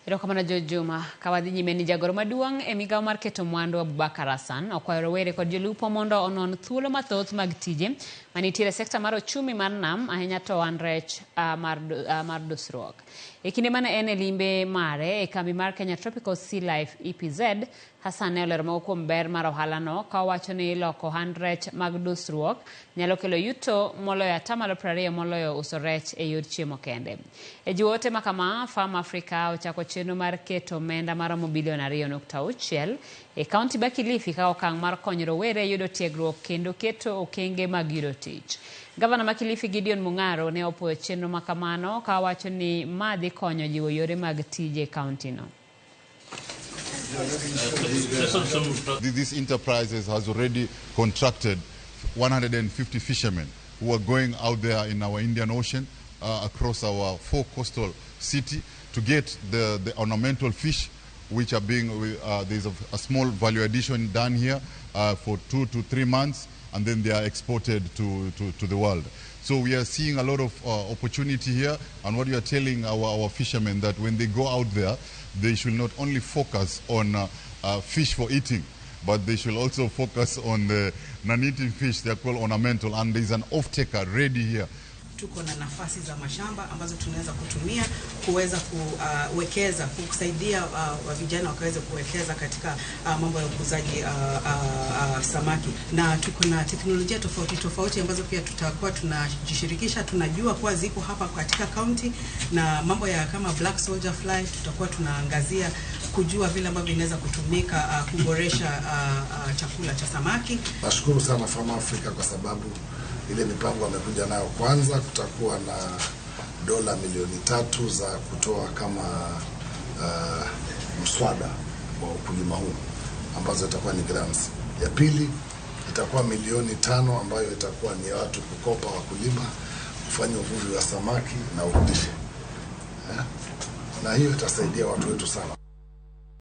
Erokamano George Juma. Ka wadhi nyime ni jagoro maduong' e migawo mar keto mwandu Abubakar Hassan okwayo rowere kod jolupo mondo onon thuolo mathoth mag tije manitiere e sekta mar ochumi mar nam ahinya to ohand rech mar dusruok. E kinde mane en e limbe mare e kambi mar Kenya Tropical Sea Life EPZ, Hassan ne olero moko kuom ber mar ohalano ka owacho ni loko ohand rech mag dusruok nyalo kelo yuto moloyo 20% moloyo uso rech e yor chiemo kende. E jiwo ote ma kama, Farm Africa ochako chenro mar keto omenda maromo bilion 2.6 e kaunti ma Kilifi kaka okang' mar konyo rowere yudo tiegruok kendo keto okenge mag yudo tich. Gavana ma Kilifi Gideon Mung'aro ne opuoyo chenro ma kamano ka owacho ni ma dhi konyo jiwo yore mag tije e kauntino. This enterprises has already contracted 150 fishermen who are going out there in our Indian Ocean across our four coastal city to get the ornamental fish, which are being, there's a small value addition done here for 2 to 3 months, and then they are exported to the world. So we are seeing a lot of opportunity here, and what we are telling our fishermen that when they go out there, they should not only focus on fish for eating, but they should also focus on the non-eating fish. They are called ornamental, and there's an off-taker ready here. Tuko na nafasi za mashamba ambazo tunaweza kutumia kuweza kuwekeza, kusaidia vijana wakaweze kuwekeza katika mambo ya ukuzaji samaki, na tuko na teknolojia tofauti tofauti ambazo pia tutakuwa tunajishirikisha. Tunajua kuwa ziko hapa katika county, na mambo ya kama black soldier fly tutakuwa tunaangazia kujua vile ambavyo inaweza kutumika kuboresha chakula cha samaki. Nashukuru sana Farm Africa kwa sababu ile mipango amekuja nayo. Kwanza kutakuwa na dola milioni 3 za kutoa kama mswada wa ukulima huu ambazo itakuwa ni grants. Ya pili itakuwa milioni 5 ambayo itakuwa ni watu kukopa wakulima kufanya uvuvi wa samaki na urudishe. Na hiyo itasaidia watu wetu sana.